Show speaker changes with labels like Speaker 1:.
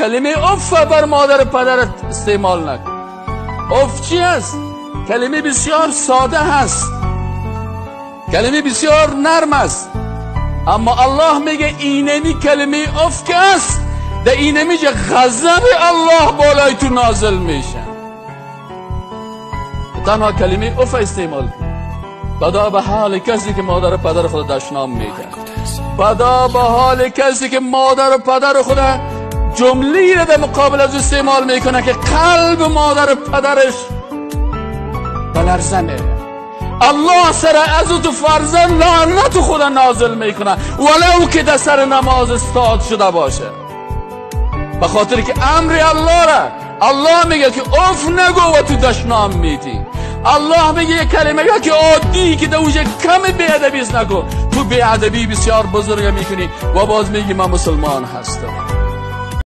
Speaker 1: کلمه اف بر مادر پدرت استعمال نکن. اف چی است؟ کلمه بسیار ساده هست، کلمه بسیار نرم است، اما الله میگه اینمی کلمه اف که است، در اینمی که غضب الله بالای تو نازل میشه. تنها کلمه اف استعمال کن. بدا به حال کسی که مادر و پدر خود دشنام میده، بدا به حال کسی که مادر و پدر خود جمله را در مقابل از استعمال میکنه که قلب مادر و پدرش بلرزه. الله سر از تو فرزند لعنت خود نازل میکنه ولو که در سر نماز استاد شده باشه، به خاطر که امر الله را الله میگه که اف نگو و تو دشنام میدی. الله میگه یک کلمه یا که عادی که در اوجه کم بی‌ادبی است نگو، تو بی‌ادبی بسیار بزرگ میکنی و باز میگی من مسلمان هستم.